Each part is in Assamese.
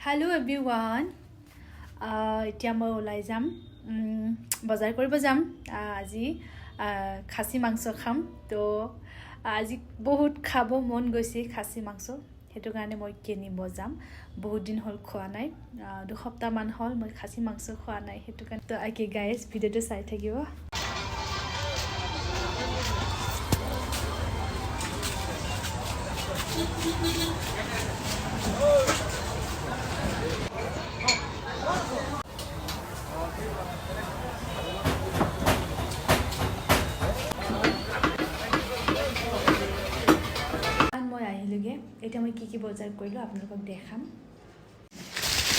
হেল্ল' এভৰিৱান, এতিয়া মই ওলাই যাম, বজাৰ কৰিব যাম। আজি খাচী মাংস খাম। তো আজি বহুত খাব মন গৈছে খাচী মাংস, সেইটো কাৰণে মই কিনিব যাম। বহুত দিন হ'ল খোৱা নাই, 2 সপ্তাহমান হ'ল মই খাচী মাংস খোৱা নাই, সেইটো কাৰণে। তো অ'কে গাইজ, ভিডিঅ'টো চাই থাকিব। মই আহিলোগৈ। এতিয়া মই কি কি বজাৰ কৰিলোঁ আপোনালোকক দেখাম।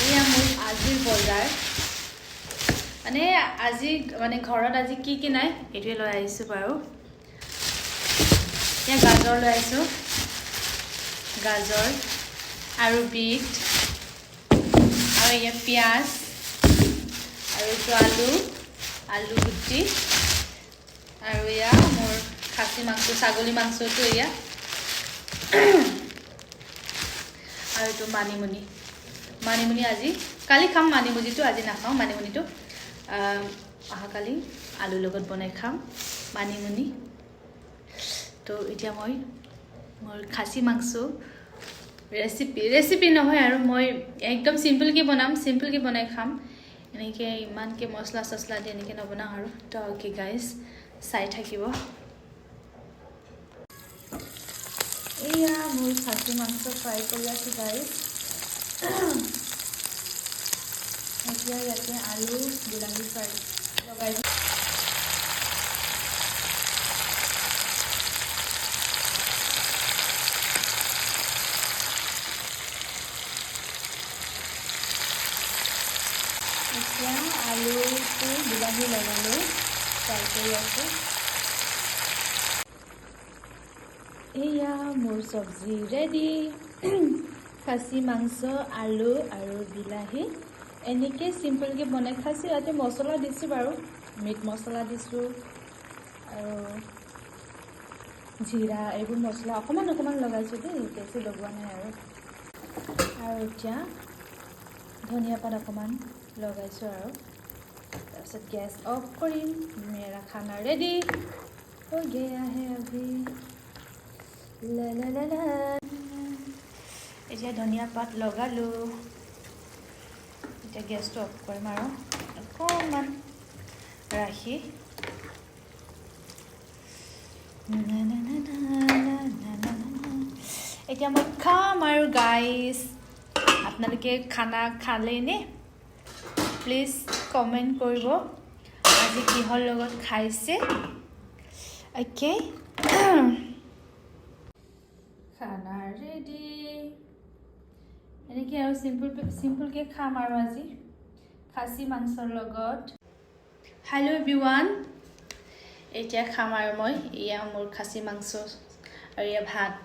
এয়া মোৰ আজিৰ বজাৰ, মানে আজি মানে ঘৰত আজি কি কি নাই সেইটোৱে লৈ আহিছোঁ বাৰু। এতিয়া গাজৰ লৈ আহিছোঁ, গাজৰ আৰু বিট আৰু ইয়াত পিঁয়াজ আৰু এইটো আলু, আলু গুটি আৰু এয়া মোৰ খাচী মাংস, ছাগলী মাংসটো এয়া আৰু এইটো মানিমুনি। মানিমুনি আজি কালি খাম, মানিমুনিটো আজি নাখাওঁ। মানিমুনিটো অহাকালি আলুৰ লগত বনাই খাম মানিমুনি। তো এতিয়া মই মোৰ খাচী মাংস ৰেচিপি, ৰেচিপি নহয় আৰু, মই একদম চিম্পলকৈ বনাম, চিম্পলকৈ বনাই খাম। এনেকৈ ইমানকৈ মছলা চছলা দি এনেকৈ নবনাওঁ আৰু। তো অ'কে গাইজ, চাই থাকিব। এয়া মোৰ খাচী মাংস ফ্ৰাই কৰি আছোঁ গাইজ। এতিয়া ইয়াতে আলু বিলাহী ফ্ৰাই লগাই দিম। এতিয়া আলুটো বিলাহী লগালোঁ, ফ্ৰাই কৰি আছোঁ। এয়া মোৰ চব্জি ৰেডি, খাচী মাংস, আলু আৰু বিলাহী। এনেকৈ চিম্পলকৈ বনাই খাইছোঁ। ইয়াতে মছলা দিছোঁ বাৰু, মিট মছলা দিছোঁ আৰু জিৰা, এইবোৰ মছলা অকণমান অকণমান লগাইছোঁ দেই, বেছি লগোৱা নাই আৰু। আৰু এতিয়া ধনিয়া পাত অকণমান লগাইছোঁ আৰু তাৰপিছত গেছ অফ কৰিম। मेरा खाना रेडी हो गया है अभी। লা লা লা লা। এতিয়া ধনিয়া পাত লগালোঁ। এতিয়া গেছটো অফ কৰিম আৰু অকণমান ৰাখি। না না না না না না না না। এতিয়া মই খাম আৰু গাইজ, আপোনালোকে খানা খালেনে? প্লিজ কমেণ্ট কৰিব আজি কিহৰ লগত খাইছে। অ'কে, খানা ৰেডি। এনেকৈ আৰু চিম্পুল চিম্পুলকৈ খাম আৰু আজি খাচী মাংসৰ লগত। হেল্ল' এভৰিৱান, এতিয়া খাম আৰু মই। এয়া মোৰ খাচী মাংস আৰু এয়া ভাত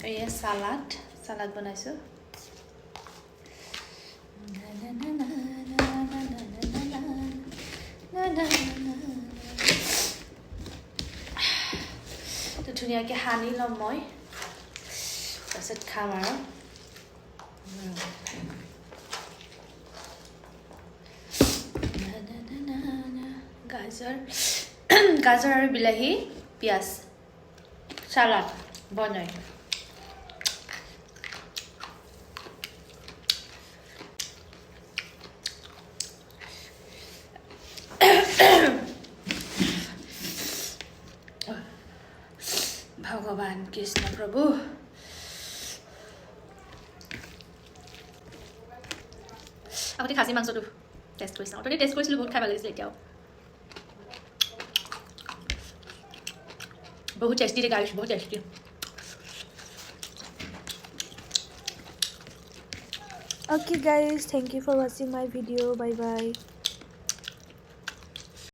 আৰু এয়া চালাড, চালাড বনাইছোঁ। না না না না না না না না না না না। তো ধুনীয়াকৈ সানি ল'ম মই, তাৰপিছত খাম আৰু। না না না না না। গাজৰ, গাজৰ আৰু বিলাহী, পিঁয়াজ চালাড বনাই। ভগৱান কৃষ্ণ প্ৰভু। আগতে খাচী মাংসটো টেষ্ট কৰি চাওঁ। অলৰেডি টেষ্ট কৰিছিলোঁ, বহুত খাই ভাল লাগিছিলে। এতিয়াও বহুত টেষ্টি দেই গাইছ, বহুত tasty. Okay guys, thank you for watching my video. Bye bye.